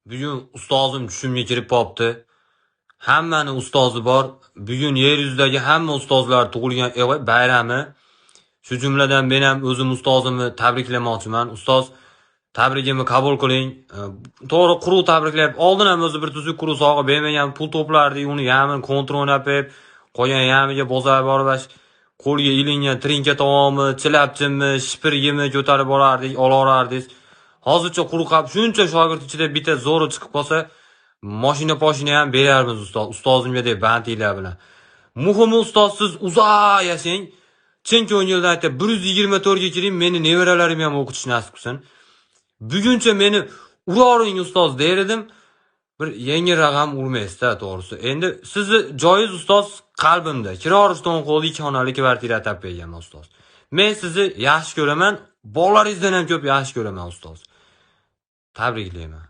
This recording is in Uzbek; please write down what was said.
Bugun ustozim tushimga kirib qopti. Hammani ustozi bor. Bugun yer yuzidagi hamma ustozlar tug'ilgan bayrami. Shu jumladan men ham o'zim ustozimni tabriklamoqchiman. Ustoz, tabrigimni qabul qiling. To'g'ri, quruq tabriklab, oldin ham o'zi bir tuzuk quruq sovg'a bermagan, pul to'plardik, uni yamin kontra o'ynab berib, qolgan yamiga bozorga borib qo'lga ilingan trinka tovonmi, chilapchimi, shipirgimi ko'tarib borardik, olaverardik. Hozircha quruq qolib, shuncha shogird ichida bitta zo'ri chiqib qolsa, mashina poshina ham berarmiz ustoz, ustozimga deb bantiklar bilan. Muhimi, ustoz, siz uzoq yashang. Chin ko'ngildan aytib, 124 ga kiring, meni nevaralarim ham o'qitish nasib qilsin. Buguncha meni uroring, ustoz, der edim. Bir yengil raqam urmaysiz-da, to'g'risi. Endi sizni joyingiz, ustoz, qalbimda. Kirorish to'nqo'li 2 xonali kvartira atab berganman, ustoz. Men sizni yaxshi ko'raman, bolalaringizdan ham ko'p yaxshi ko'raman, ustoz. Tabriklayman.